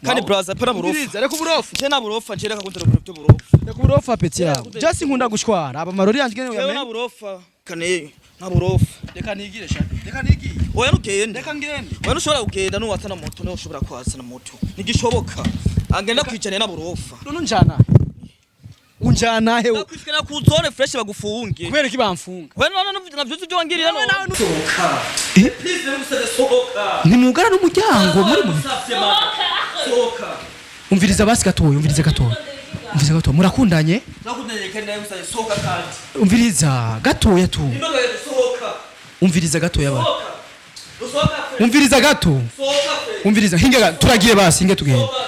Kandi braza, pana burofa. Umviriza, reka uburofa. Je na burofa, je reka kundira ibintu by'uburofa. Reka uburofa, petit yawe. Just nkunda gushwara. Aba marori yanje ngene Jewe na uyamenye. burofa. Kane na burofa. Reka nigire shaka. Reka nigire. Oya, nugende. Reka ngende. Oya, ntushobora kugenda nuwatsa na moto, niho ushobora kwatsa na moto. Ntigishoboka. Angenda kwijana na burofa. None unjana. Unjana he? Nakwishikana ku zone fresh bagufunge. Kubera iki bamfunga? Wewe none navyo ivyo wangiriye Wewe none. nawe. Sohoka. Please, ndagusabye, sohoka. Nimugara n'umuryango muri mu. Ndagusabye, man. Sohoka. Umviriza basi gatoya, umviriza gatoya. Umviriza gatoya. Murakundanye? Nakundanye kandi ndagusabye, sohoka kandi. Umviriza gatoya tu. Imbaga yawe, sohoka. Umviriza gatoya ba. Sohoka. Usohoka fresh. Umviriza gato. Sohoka fresh. Umviriza hinge turagiye basi, hinge tugende. Sohoka.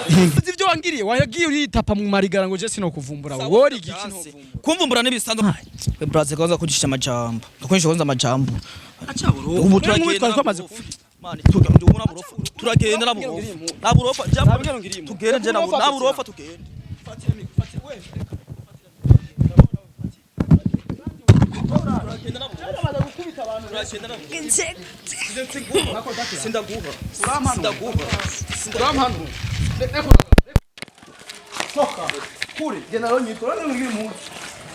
Uzi ibyo wangiriye, wagiye uritapa mu marigara ngo je sinokuvumbura. Wori igiki ntovumbura? Kumvumbura n'ibisanzwe. We braza, kwanza kugisha amajambo. Ndakoresha kwanza amajambo. Acha bro. Ubu turagenda turagenda twamaze. Mani, tugenda ubona burofa. Turagenda na burofa. Na burofa jambo. Nabwira ngiriye impuhwe. Tugende je na burofa tugende. Turagenda na burofa. Turagenda na burofa. Sindaguha. Sindaguha. Sindaguha. Soka. Kure, genda rero nyitwa, rero ngiri mu.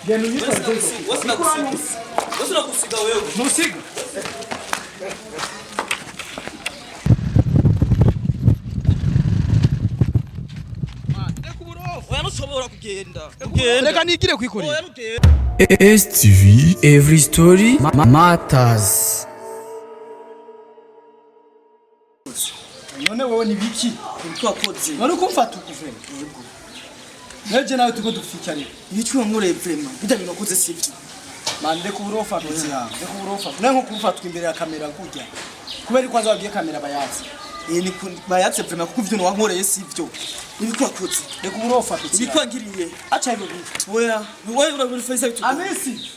Genda unyitwa. Wese nagusiga. Wese nagusiga wewe. Ntusiga. Oya, ntushobora kugenda. Ugenda. Reka nigire kwikorera. Oya, ntugende. STV Every Story Matters. None wowe ni biki? Twakoze. None uko mfata ukuve? Yego. Neje nawe tuko dupfikane. Ibiki wankoreye vraiment? Bijya bintu wakoze sivyo. Man, ndeka uburofa, petit yawe. Ndeka uburofa. Nawe nko kumfatwa imbere ya kamera kurya. Kubera ko wabwiye kamera bayatse. Eh, ni bayatse vraiment, kuko ivyo wankoreye sivyo. Ibiki wakoze? Reka uburofa, petit Ibiki yawe. wangiriye? Acha hivyo vitu. Oya, wewe urabifeza bitu. Amisi.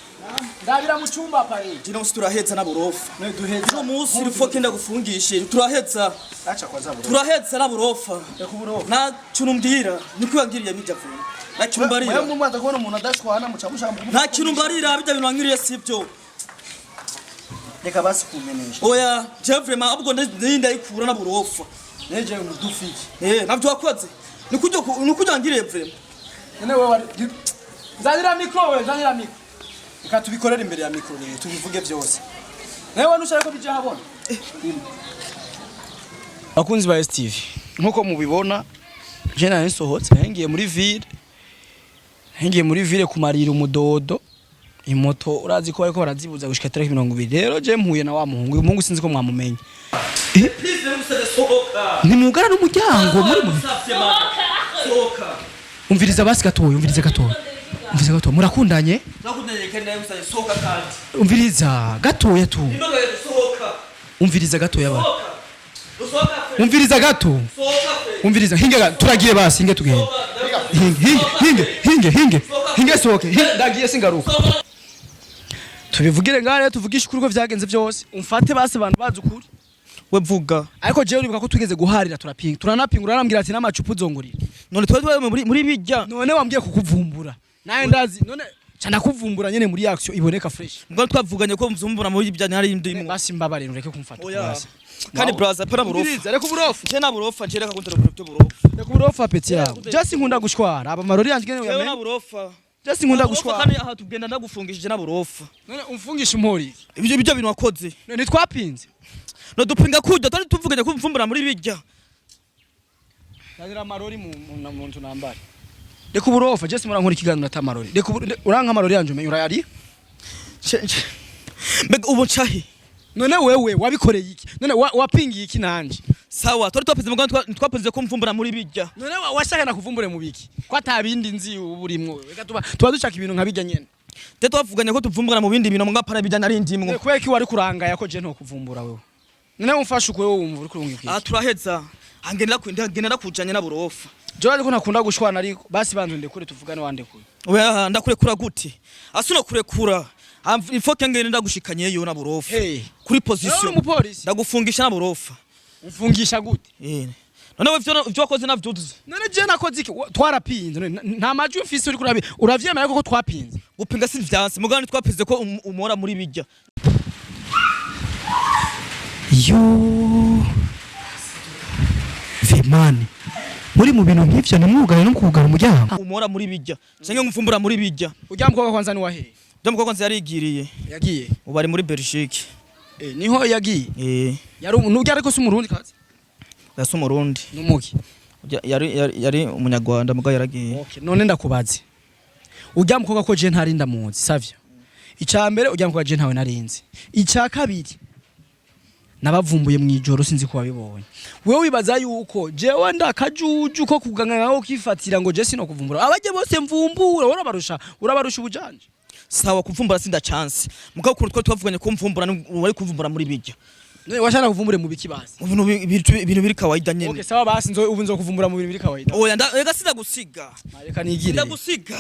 Ndabira mu cyumba pare. Jino musi turaheza na burofa. Ne duheza. Uno musi rufo kenda gufungishe turaheza. Acha kwanza burofa. Turaheza na burofa. Reka uburofa. Na kintu mbwira, niko wangiriye bijya vuba. Na kintu Mwe mbarira. mumaze kubona umuntu adashwana muca mushaka. Nta kintu mbarira, bijya bintu wangiriye sivyo. Reka basi kumenesha. Oya, je vraiment ahubwo ndayikura na burofa. Neje mudufiki. Eh, navyo wakoze. Nikujya nikujya wangiriye vraiment. None wewe wari Zanira micro wewe, zanira micro. Reka tubikorere imbere ya micro rero, tubivuge byose. Nawe nushaka ko bija habona. Bakunzi ba STV, nkuko mubibona, je nari nsohotse, ngiye muri ville. Ngiye muri ville kumarira umudodo. Imoto urazi ko bariko barazibuza gushika tariki 20. Rero je mpuye na wa muhungu, uyu muhungu sinzi ko mwamumenye. Please, ndagusabye, sohoka. Nimugara n'umuryango muri mu. Ndagusabye, man. Sohoka. Umviriza basi gatoya, umviriza gatoya. Umviriza gatoya. Murakundanye? Nakundanye kandi ndagusabye, sohoka kandi. Umviriza gatoya tu. Imbaga yawe, sohoka. Umviriza gatoya ba. Sohoka. Usohoka fresh. Umviriza gato. Sohoka fresh. Umviriza hinge turagiye basi, hinge tugende. Hinge hinge hinge hinge hinge hinge sohoke. Hinge, ndagiye singaruka. Tubivugire ngaha rero, tuvugishe ukuri uko vyagenze vyose. Umfate basi abantu bazi ukuri. We vuga. Ariko jewe uribuka ko tugeze guharira turapinga. Turanapinga, uranambwira ati n'amacupa uzongurira. None twari twari muri bijya. None wambwiye kukuvumbura. Nawe ndazi none ca ndakuvumbura nyene muri action iboneka fresh. Mbwa twavuganye ko mvumbura muri bijya ntari ndimo. Basi mbabarira, ureke kumfata. Oya. Basi. Kandi braza, pana burofa. Umviriza, reka uburofa. Je na burofa, je reka kundira ibintu by'uburofa. Reka uburofa, petit yawe. Just nkunda gushwara. Aba marori yanje ngene Jewe na uyamenye. burofa. Just nkunda Burofa. gushwara. Kandi aha tugenda ndagufungishije na burofa. None umfungisha impori. Ibyo bijya bintu wakoze. None twapinze. No dupinga kujya twari tuvuganye ko mvumbura muri bijya. Zanira amarori mu nzu nambare. Reka uburofa, just murankora ikiganiro ata marori. Reka uranka amarori yanje umenye urayari? Mbega ubu ncahe? None wewe wabikoreye iki? None wapingiye iki nanje? Sawa, twari twapize mugabo twapinze ko mvumbura muri bijya. None washaka nakuvumbure mu biki? Ko atabindi nzi uburimwo. Reka tuba dushaka ibintu nka bijya nyene. Te twavuganye ko tuvumbura mu bindi bintu mugabo pana bijya nari ndimwo. Kubera ko wari kurangaya ko je ntokuvumbura wewe. None umfashe ukwe wowe wumva uri kurunga Aha iki? turaheza. Angenda kwenda nakujanye na burofa. Je ariko ntakunda gushwana, ariko basi banzu ndekure tuvugane wandekuye. Oya, ndakurekura gute? Asuno kurekura. Ifo kengene ndagushikanyeyo na burofa. Hey. Kuri Uri position. umupolisi. Ndagufungisha na burofa. Umfungisha gute? Eh. None wewe ivyo wakoze navyuzuze. None je nakoze iki? Twarapinze. None nta majwi mfise uri kurabi. Uravyemera koko twapinze? Gupinga si vyanse, mugabo ntitwapize ko umora muri bijya. Yo. Man, muri mu bintu nk'ivyo ntimwugare no kugara umuryango. Umora muri bijya canke ngumfumbura muri bijya. Ujya mukobwa kwanza ni wahe? Byo mukobwa nzi yarigiriye. Yagiye? Ubu ari muri Belgique. Eh, niho yagiye? Eh. Yari umuntu ujya, ariko si umurundi kazi? Yasi umurundi. Numuki? Yari umunyarwanda mugabo yaragiye. Okay, none ndakubaze. Ujya mukobwa ko je ntari ndamuzi, savyo? Icya mbere, ujya mukobwa je ntawe narinzi. Icya kabiri, nabavumbuye mu ijoro, sinzi ko wabibonye. Wewe wibaza yuko jewe ndakajuju ko kuganga nawe kifatira ngo je sino kuvumbura abaje bose mvumbura? Urabarusha ubujanje. Sawa, kuvumbura sinda chance, mugabo ukuntu twari twavuganye ko mvumbura wari kuvumbura muri bijya. None washana kuvumbure mu biki basi? Mu bintu ibintu biri kawaida nyene. Okay, sawa basi, nzo ubu nzo kuvumbura mu bintu biri kawaida. Oya, reka sindagusiga. Reka nigire. Sindagusiga,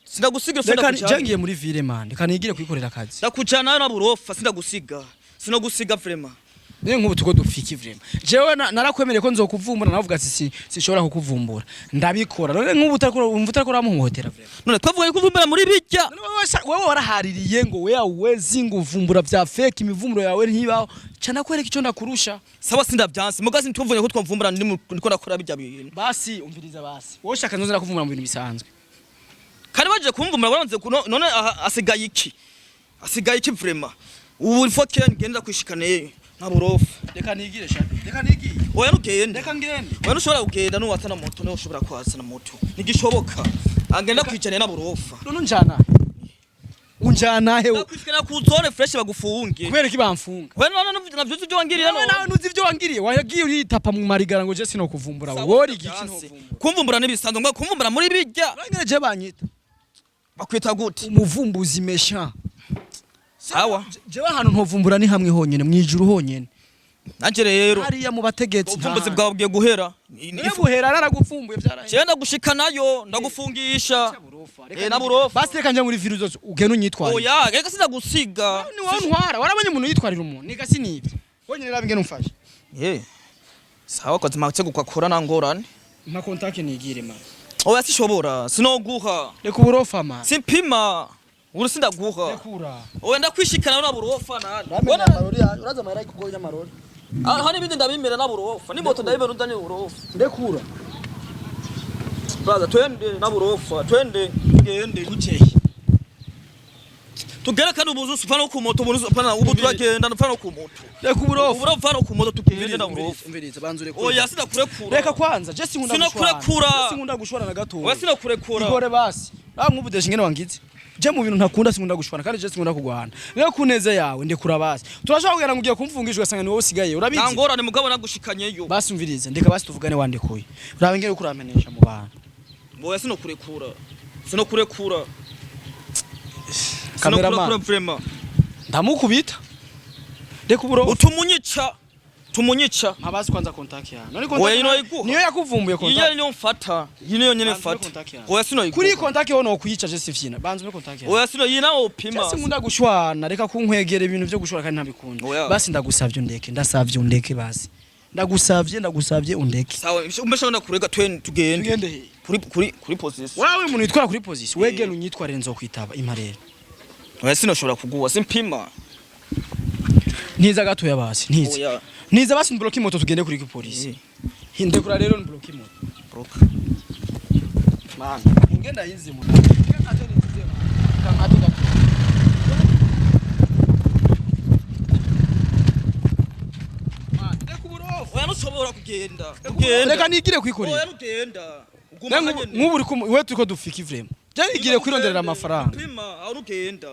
sindagusiga. Reka je Sindakujana. ngiye muri ville, man, reka nigire kwikorera akazi. Ndakujana na burofa, sindagusiga, sinogusiga vraiment. Niyo nk'ubu tuko dufiki vraiment. Jewe narakwemereye ko nzokuvumbura, navuga ati si sinshobora kukuvumbura. Ndabikora. None nk'ubu utakora, umva utakora muhohotera vraiment. None twavuganye kuvumbura muri bijya. None wewe warahaririye ngo wewe uwezi ngo uvumbura vya fake, imivumburo yawe ntibaho. Ca nakwereka ico ndakurusha. Sawa, sindavyanse, mugabo ntituvuganye ko twamvumbura ndiko ndakora bijya bintu. Basi umviriza basi. Wowe ushaka nzoza kuvumbura mu bintu bisanzwe. Kandi baje kumvumbura baranze none aha asigaye iki? Asigaye iki vraiment? Ubu il faut que ngenda kwishikane nka burofa. Reka nigire sha. Reka nigire. Oya, nugende. Reka ngende. Oya, ntushobora kugenda nuwatsa na moto, niwe ushobora kwatsa na moto, ntigishoboka angenda kwicarana na burofa. None unjana. Unjana he? Ndakwishikana ku zone fresh bagufunge. Kubera iki bamfunga? We none navyuzi ibyo wangiriye. Nawe nawe ntuzi ibyo wangiriye. Wagiye uritapa mu marigara ngo je sinokuvumbura. Wori igiki ntovumbura? Kumvumbura n'ibisanzwe, ngo kumvumbura muri bijya. Urangene je banyita. Bakwita gute? Umuvumbuzi méchant. Sawa. Jewe ahantu ntovumbura ni hamwe honyene, mwijuru honyene. Nanje rero Hariya mu bategetsi. ubuvumbuzi bwawe bugiye guhera. Niyo buhera, naragupfumbuye, byarahe. Jewe ndagushikanayo, ndagufungisha. Eh, na burofa. Basi reka nje muri viru zose ugende unyitwarire. Oya, reka sindagusiga. Ni wowe ntwara, warabonye umuntu yitwarira umuntu niga sinibyo wonyine, raba ingene umfashe. Eh, sawa, kwa zima gukakora na ngorane. Mpa contact nigire, man. Oya, sishobora, sinoguha. Reka uburofa, man. Simpima uri, sindaguha. Rekura. Oya, ndakwishikana na burofa nani. Uraza amahera y'ikugonya amarori. Ah, hani ibindi ndabimera na burofa, ni moto ndabimera undani burofa. Ndekura. Brother, twende na burofa, twende tugende. Guteye. Tugere kandi ubuzu upfa no ku moto, ubuzu upfa ubu turagenda upfa no ku moto. Reka uburofa. Ubu upfa no ku moto, tugende na burofa. Umviriza, banza urekure. Oya, sinakurekura. Reka kwanza, je sinkunda. Sinakurekura. Je sinkunda gushwana na gato. Oya, sinakurekura. Igore basi. Ah, nk'ubu ingene wangize. Je mu bintu ntakunda sinkunda gushwana, kandi je sinkunda kugwana. Rero kuneze yawe ndekura basi. Turashobora kugira ngo ugiye kumfungisha ugasanga ni wowe usigaye. Urabizi? Nta ngorane, mugabo nagushikanyeyo. Basi umvirize, ndeka basi tuvugane wandekuye. Urabe ingene uriko uramenesha mu bantu. Oya, sinakurekura, sinakurekura. Cameraman. Sinakurekura vraiment. Ndamukubita. Reka uburo. Utumunyica, tumunyica. Mpabazi kwanza contact yawe. None Oya, ino ayiguha. Niyo yakuvumbuye Iyi contact. niyo mfata, iyi niyo nyene Banza mfata. contact yawe. Oya, sinoyiguha. Kuri iyi contact ho no kuyica, je sifyina. Banza umpe contact yawe. Oya, sino iyi nawe upima. Jesi nkunda gushwana, reka kunkwegera ibintu byo gushwana kandi ntabikunda. Oya. Basi ndagusavye undeke, ndasavye undeke basi. Ndagusavye, ndagusavye undeke. Sawa, umbesha ndakurega, twende tugende. Tugende he? Kuri position. Wawe umuntu yitwara kuri position, wegera unyitwarire nzokwitaba imparere. Oya, sinoshobora kuguha, simpima. Ntiza gatoya basi, ntiza. Oya. Ntiza basi nblock moto tugende kuri polisi. Hindekura rero nblock moto. Broka. Man, ingenda yizi moto. Ingenda nizize man. Kankate gato. Man, reka uburofa. Oya, ntushobora kugenda, tugenda. Reka nigire kwikorera. Oya, ntugenda, uguma hanyene. Nk'ubu uri we turiko dufika vraiment. Je nigire kwironderera amafaranga. Pima aho ugenda.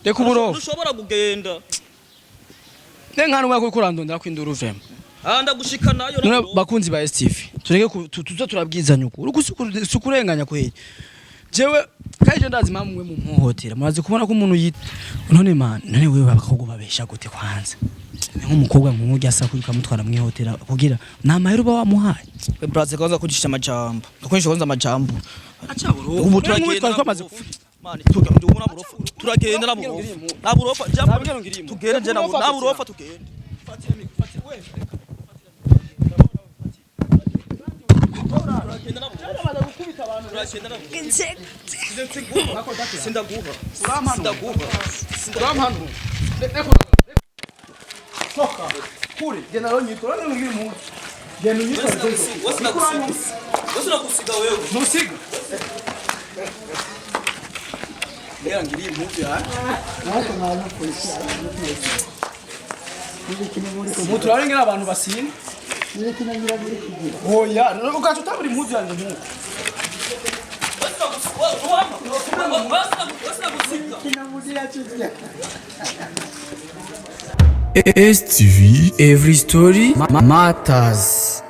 Reka uburofa. Ntushobora kugenda. Ne nkana umwe ko kurandondera kwinduru vraiment. Ah, ndagushika nayo. None bakunzi ba STV, tureke tuza turabwizanya ukuri, uku sukurenganya kweli. Jewe kandi je ndazi impamvu mwe mumpohotera, murazi kubona ko umuntu yita none man, none wewe abakobwa babesha gute kwanza? Ni nk'umukobwa nk'urya asa kuri ukamutwara mwihotera kugira nta mahera uba wamuhaye. We braze, kwanza kugisha amajambo, kugisha kwanza amajambo. Aca burofa. Ubu turagenda turagenda twamaze. Mani, tugenda ubona burofa, turagenda na burofa, na burofa jambo, tugende je na burofa tugende. Turagenda na burofa, turagenda na burofa. Sindaguha, sindaguha. Urampanura. Kure genda rero nyitore none ngira impuzu. Genda unyitore. Wewe sinagusiga wewe. Ntusiga. Ngira ngira impuzu yanjye. Muturare ngira abantu basinda. Oya, ugaca utabura impuzu yanjye nkuko. Wewe sinagusiga. STV Every Story Matters.